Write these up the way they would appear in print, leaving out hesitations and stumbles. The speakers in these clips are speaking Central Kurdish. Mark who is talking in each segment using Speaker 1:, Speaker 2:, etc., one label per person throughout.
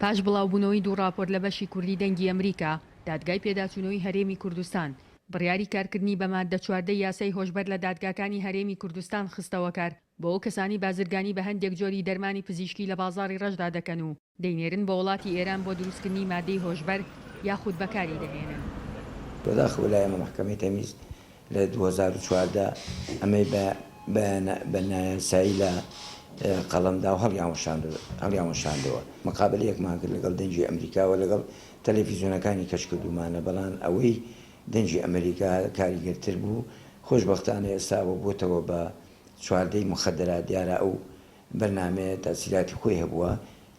Speaker 1: پاش بڵاوبوونەوەی دوو ڕاپۆرت لە بەشی کوردی دەنگی ئەمریکا، دادگای پێداچوونەوەی هەرێمی کوردستان بڕیاری کارکردنی بە ماددە 14 ی یاسای هۆشبەر لە دادگاکانی هەرێمی کوردستان خستەوە کار بۆ ئەو کەسانەی بازرگانی بە هەندێک جۆری دەرمانی پزیشکی لە بازاڕی ڕەشدا دەکەن و دەینێرن بۆ وڵاتی ئێران بۆ دروستکردنی مادەی هۆشبەر یاخود بەکاری دەهێنن.
Speaker 2: بەداخەوە لای ئێمە مەحکەمەی تەمیز لە 2014 ئەمەی بە بە نایاسایی لە قەڵەم دا و هەڵیانوەشاندەوە. مقابەلەیەکمان کرد لەگەڵ دەنگی ئەمریکا و لەگەڵ تەلەفیزیۆنەکانی کەش کردوومانە، بەڵام ئەوەی دەنگی ئەمریکا کاریگەرتر بوو. خۆشبەختانە ئێستا ئەوە بۆتەوە بە چواردەی موخەدەرات، دیارە ئەو بەرنامەیە تەئسیراتی خۆی هەبووە،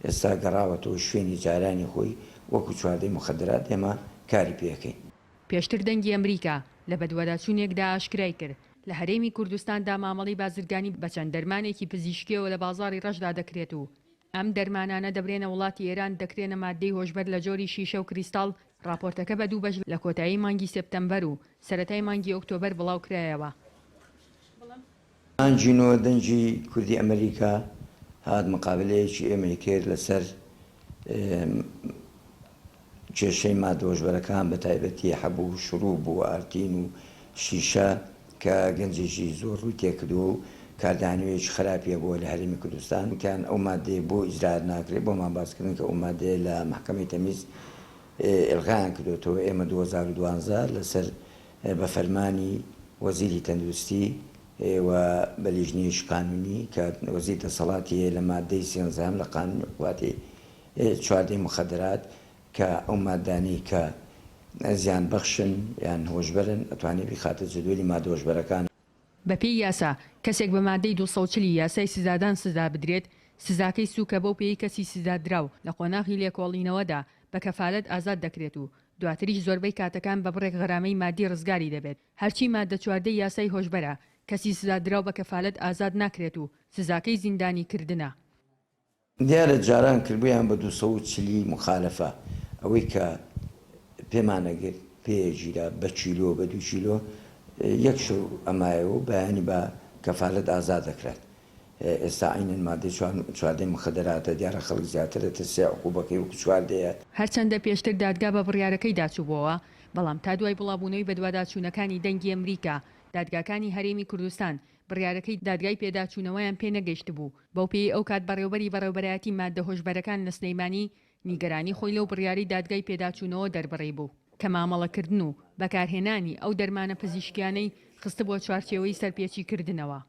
Speaker 2: ئێستا گەڕاوەتەوە شوێنی جارانی خۆی، وەکو چواردەی موخەدەرات ئێمە کاری پێ ئەکەین.
Speaker 1: پێشتر دەنگی ئەمریکا لە بەدواداچوونێکدا ئاشکرای کرد، لە هەرێمی کوردستاندا مامەڵەی بازرگانی بە چەند دەرمانێکی پزیشکییەوە لە بازاڕی ڕەشدا دەکرێت و ئەم دەرمانانە دەبرێنە وڵاتی ئێران دەکرێنە ماددەی هۆشبەر لە جۆری شیشە و کریستاڵ، ڕاپۆرتەکە بە دوو بەش لە کۆتایی مانگی سێپتەمبەر و سەرەتای مانگی ئۆکتۆبەر بڵاوکرایەوە.
Speaker 2: مانگی نۆ دەنگی کوردی ئەمریکا هات مقابلەیەکی ئێمەی کرد لەسەر کێشەی مادە هۆشبەرەکان بە تایبەتی حەب و شروب و ئارتین و شیشە کە گەنجێکی زۆر ڕووی تێکردووە و کاردانەوەیەکی خراپی هەبووە لە هەرێمی کوردستان وتیان ئەو مادەیە بۆ ئیجرائات ناکرێت بۆمان باس کردن کە ئەو مادەیە لە مەحکەمەی تەمیز ئیلغایان کردۆتەوە ئێمە 2012 لەسەر بە فەرمانی وەزیری تەندروستی و بە لیژنەیەکی قانونی کە وەزیر دەسەڵاتی هەیە لە ماددەی سێنزەهەم لە قانونی عقوباتی چواردەی موخەدەرات کە ئەو ماددانەی کە زیان بەخشن یان هۆشبەرن ئەتوانێ بیخاتە جەدوەلی مادە هۆشبەرەکان.
Speaker 1: بەپێی یاسا، کەسێک بە مادەی 240 ی یاسای سزادان سزا بدرێت، سزاکەی سووکە بەو پێیەی کەسی سزادراو لە قۆناغی لێکۆڵینەوەدا بە کەفالەت ئازاد دەکرێت و دواتریش زۆربەی کاتەکان بە بڕێک غەرامەی مادی ڕزگاری دەبێت. هەرچی مادە 14 ی یاسای هۆشبەرە، کەسی سزادراو بە کەفالەت ئازاد ناکرێت و سزاکەی زیندانیکردنە.
Speaker 2: دیارە جاران کردبوویان بە 240 ی موخالەفە، ئەوەی کە پێمان ئەگرت پێ ئەگیرا بە کیلۆ بە دوو کیلۆ یەک شەو ئەمایەوە و بەیانی بە کەفالەت ئازاد ئەکرات. ئێستا عەینەن مادەی چواردەی موخەدەراتە، دیارە خەڵک زیاتر ئەترسێ عقوبەکەی وەکو چواردەیە.
Speaker 1: هەرچەندە پێشتر دادگا بە بڕیارەکەیدا چووبۆوە، بەڵام تا دوای بڵاوبوونەوەی بەدواداچوونەکانی دەنگی ئەمریکا، دادگاکانی هەرێمی کوردستان بڕیارەکەی دادگای پێداچوونەوەیان پێ نەگەیشتبوو، بەوپێیەی ئەوکات بەڕێوبەری بەڕێوبەرایەتی ماددە هۆشبەرەکان لە سلێمانی نیگەرانی خۆی لەو بڕیارەی دادگای پێداچوونەوە دەربڕیبوو کە مامەڵەکردن و بەکارهێنانی ئەو دەرمانە پزیشکیانەی خستبووە چوارچێوەی سەرپێچیکردنەوە.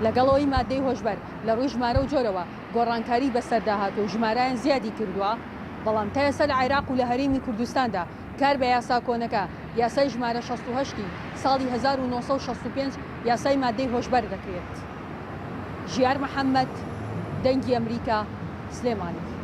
Speaker 1: لەگەڵ ئەوەی ماددەی هۆشبەر لە ڕووی ژمارە و جۆرەوە گۆڕانکاری بەسەردا هاتووە و ژمارەیان زیادی کردووە، بەڵام تا ئێستا لە عێراق و لە هەرێمی کوردستاندا کار بە یاسا کۆنەکە، یاسای ژمارە 68 ی ساڵی 1965 یاسای ماددەی هۆشبەر دەکرێت. ژیار محەمەد، دەنگی ئەمریکا، سلێمانی.